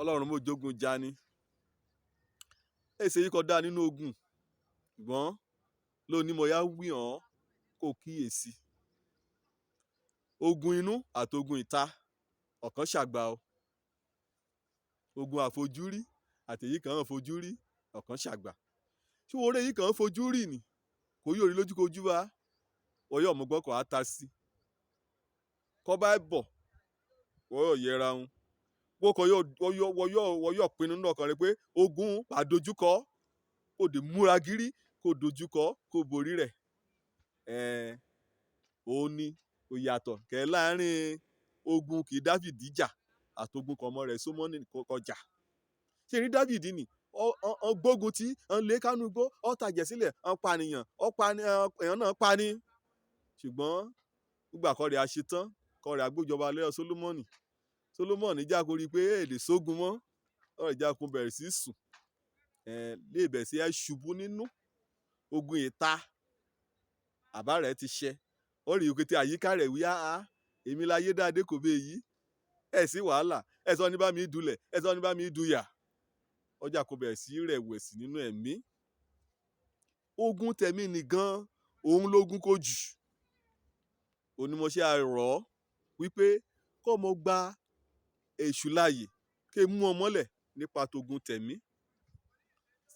Ọlọ́run mò jogun ìjà ni. Èsè yìí kọ́ da nínú ogun, ṣùgbọ́n lónìí mo yá wí hàn kó kíyèsí. Ogun inú àti ogun ìta ọ̀kan ṣàgbà o. Ogun àfojúrí àti èyí kan fojú rí ọ̀kan ṣàgbà. Ṣé oore yìí kan fojú rí ni? Kò yóò rí lójúkojú bá. Wọ́n yóò mọ̀ gbọ́ kó á ta sí. Kọ́ bá bọ̀, wọ́n yóò yẹra wọn. Wọ́n kọ́ yóò wọ́n yóò pinnu nínú ọkàn rẹ pé ogun àdojúkọ kò dé múra gírí kò dojúkọ kò borí rẹ̀. Ẹ̀ẹ́n, òun ni òyàtọ̀ kẹ́ láàrin ogun kì í Dáfídì jà àti ogun kan ọmọ rẹ̀ Sólómọ́nì kọjà. Ṣé rí Dáfídì ni? Ọ gbógun tí ọ lé kánú igbó, ọ tàjẹ̀ sílẹ̀, ọ pànìyàn, ọ pani, èèyàn náà pani. Ṣùgbọ́n nígbà kọ́ rẹ̀ a ṣe tán, kọ́ rẹ̀ agbójọba lẹ́yọ̀ Sólómọ́nì. Sólómọ́nì já kó rí pé èlè sógun mọ́, ọ̀rọ̀ ìjà kun bẹ̀rẹ̀ sí sùn. Ẹ̀ẹ́n, lè bẹ̀rẹ̀ sí ṣubú nínú ogun ìta. Àbá rẹ̀ ti ṣẹ. Ó rí òkété àyíká rẹ̀ wí, "Áá, èmi láyé dáadé kò bẹ́ èyí. Ẹ sí wàhálà, ẹ sọ ní bá mi dulẹ̀, ẹ sọ ní bá mi duyà." Ọjà kò bẹ̀rẹ̀ sí rẹ̀wẹ̀sì nínú ẹ̀mí. Ogun tẹ̀mí nìgan, òun lógun kò jù. Onímọ̀ṣẹ́ àrọ̀ wípé kó mọ gba èṣù láàyè kí mú ọ mọ́lẹ̀ nípa togun tẹ̀mí.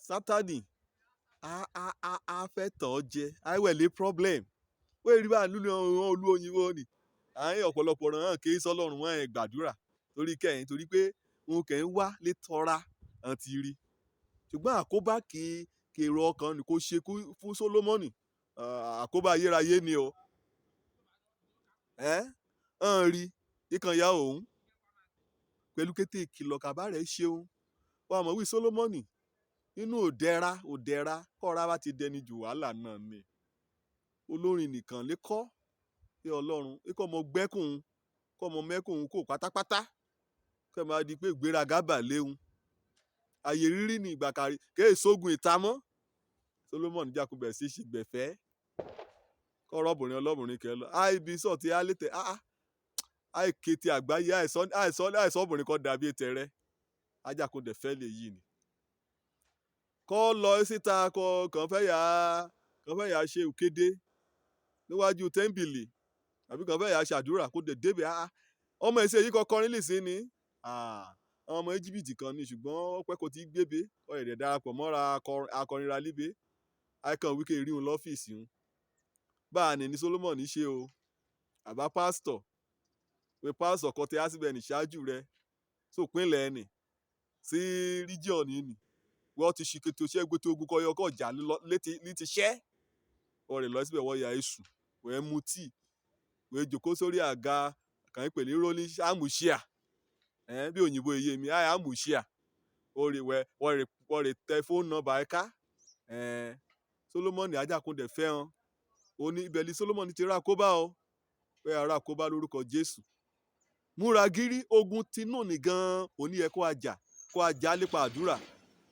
Sátánì á fẹ́ tàn ọ́ jẹ, á wẹ̀ lé problem. Wọ́n rí bá lúlú olú òyìnbó ni. Àyìn ọ̀pọ̀lọpọ̀ ọ̀ràn hàn kí sọ́lọ́run wọ́n ẹ̀ gbàdúrà torí kẹ́yìn torí pé òun kẹ́ ń wá lé tọ́ra hàn ti rí. Ṣùgbọ́n àkóbá kì í kèrò ọkàn ni kò ṣe fún Sólómọ́nì. Àkóbá ayérayé ni o. Ẹ́ hàn rí ìkànnì òun pẹ̀lú kété ìkìlọ̀ kàbá rẹ̀ ṣeun. Wọ́n mọ̀ wí Sólómọ́nì nínú òdẹ̀ra òdẹ̀ra kọ́ra bá ti dẹni jù wàhálà náà ni. Olórin nìkan lè kọ́ pé Ọlọ́run kó mọ gbẹ́kùn kó mọ mẹ́kùn kó pátápátá kó máa di pé ìgbéraga bà léhun. Ayé rírí ní ìgbà kárí kéè sógun ìta mọ́. Solomon jákun bẹ̀rẹ̀ sí ṣègbẹ̀fẹ́. Kọ́rọ̀ obìnrin ọlọ́bìnrin kẹ́ lọ. Àìbí sọ̀ tí a lè tẹ̀ áá. Àìkété àgbáyé àìsàn àìsàn àìsàn obìnrin kan dàbí ètè rẹ̀. Ajákun dẹ̀ fẹ́ lè yí ni. Kọ́ lọ síta kọ́ kàn fẹ́ yà ṣe òkéde níwájú tẹ́ḿpìlì àbí kàn fẹ́ yà ṣàdúrà kó dẹ̀ débẹ̀ áá. Ọmọ ẹ̀sẹ̀ yìí kọ́ kọrin lìsín ni. Àwọn ọmọ Íjíbítì kan ni ṣùgbọ́n ó pẹ́ kó ti gbébé. Ó yẹ darapọ̀ mọ́ra akọrinra líbe. Àìkàn wí ké rí òun lọ́fíìsì òun. Báà ní ní Sólómọ́nì ṣe o. Àbá pásítọ̀. Pé pásítọ̀ kan tí á síbẹ̀ ní ṣáájú rẹ̀. Sópinlẹ̀ ẹni sí ríjíọ̀nù ni. Wọ́n ti ṣe kété ṣẹ́ gbé tí ogun kọ́ yọ kọ́ jà létí ní ti ṣẹ́. Wọ́n rẹ̀ lọ síbẹ̀ wọ́n ya èṣù. Wọ́n mu tíì. Wọ́n jókòó sórí àga kàn ń pè ní rolling armchair. Ẹ̀ẹ́n bí òyìnbó iye mi, armchair. Ó rí wẹ́ wọ́n rẹ̀ tẹ fóònù nọ́mbà ẹ ká. Ẹ̀ẹ́n Sólómọ́nì ajákun dẹ̀ fẹ́ hàn. Ó ní ibẹ̀ ni Sólómọ́nì ti rá àkóbá o. Pé ará àkóbá lórúkọ Jésù. Múra gírí ogun tinú nìgan òní yẹ kó a jà nípa àdúrà,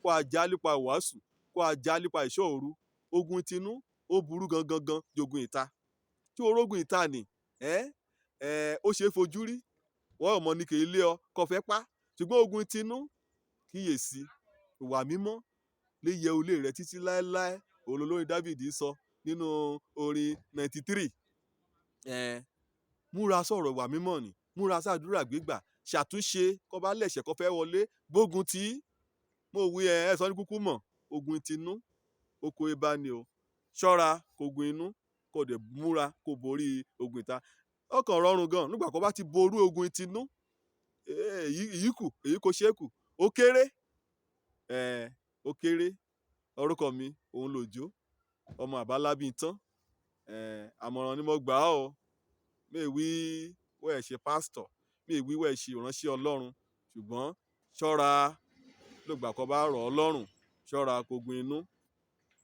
kó a jà nípa ìwàásù, kó a jà nípa ìṣọ́ òru. Ogun tinú ó burú gangan gan jogun ìta. Tí orógun ìta ni, ẹ́ ẹ́ ó ṣe é fojú rí. Wọ́n ò mọ̀ ní kì í lé ọ kó fẹ́ pa. Ṣùgbọ́n ogun tinú kíyèsí ìwà mímọ́ lè yẹ olé rẹ títí láéláé. Òun lolórin Dáfídì sọ nínú orin 93. Ẹ̀ẹ́n múra sọ̀rọ̀ ìwà mímọ́ ni. Múra sàdúrà gbígbà. Ṣàtúnṣe kó bá lẹ̀ṣẹ̀ kó fẹ́ wọlé. Gbógun tí. Mo wí ẹ, ẹ sọ ní kúkú mọ̀. Ogun tinú oko ibà ni o. Ṣọ́ra ogun inú kó dẹ̀ múra kó borí ogun ìta. Ọkàn rọrùn gan nígbà kó bá ti borí ogun tinú. Èyí kù, èyí kò ṣe é kù. Ó kéré. Ẹ̀ẹ́n ó kéré. Orúkọ mi òun lòjó. Ọmọ àbálábí tán. Ẹ̀ẹ́n àmọ̀ràn ni mo gbà ọ́. Mi wí wẹ́ ṣe pásítọ̀, mi wí wẹ́ ṣe ìránṣẹ́ Ọlọ́run. Ṣùgbọ́n ṣọ́ra lóògbà kó bá rọ̀ ọ́ lọ́rùn. Ṣọ́ra ogun inú.